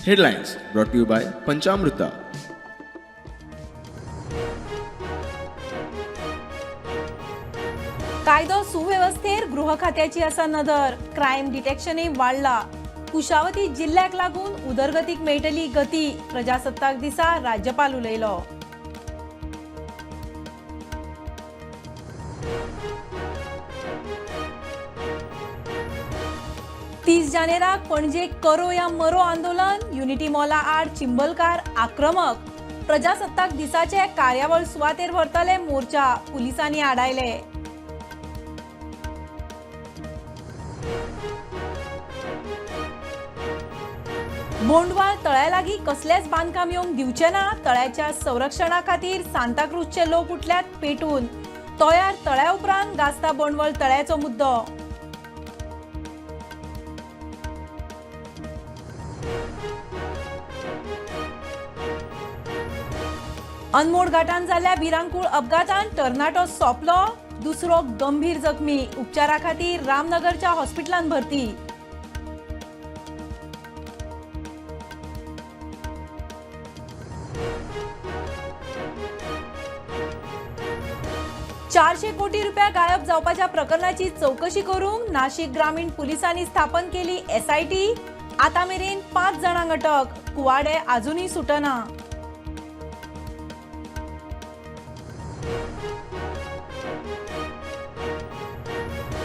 Headlines brought you by Panchamruta. कायदो सुवेवस्थेर गृह खात्याची आसा नदर. क्रायम डिटेक्शनय वाडला. कुशावती जिल्ल्याक लागून उदरगतीक मेळटली गती. प्रजासत्ताक दिसा राज्यपाल उलयलो. 30 जानेराक पणजे करो या मरो आंदोलन. युनिटी मॉला आड चिंबलकार आक्रमक. प्रजासत्ताक दिसाचे कार्यावळ सुवातेर व्हरतले मोर्चा. पुलिसांनी आडायले. बोंडवाळ तळ्यालागी कसलेच बांदकाम येवंक दिवचे ना. तळ्याच्या संरक्षणा खातीर सांताक्रूजचे लोक उठल्यात पेटून. तोयार तळ्या उपरांत गाजता बोंडवळ तळ्याचो मुद्दो. अनमोड घाटान जाल्ल्या भिरांकूळ अपघातान तरणाटो सोंपलो, दुसरो गंभीर जखमी. उपचारा खातीर रामनगरच्या हॉस्पिटलान भरती. 400 कोटी रुपया गायब जावपाच्या प्रकरणाची चवकशी करूंक नाशिक ग्रामीण पुलिसांनी स्थापन केली एसआयटी. आतां मेरेन 5 जाणांक अटक. कुवाडे अजूनय सुटना.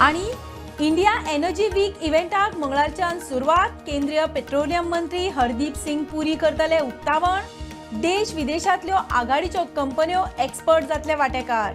आणि इंडिया एनर्जी वीक इव्हेंटाक मंगळारच्यान सुरवात. केंद्रीय पेट्रोलियम मंत्री हरदीप सिंग पुरी करतले उक्तावण. देश विदेशांतल्यो आघाडीच्यो कंपन्यो एक्सपर्ट जातले वांटेकार.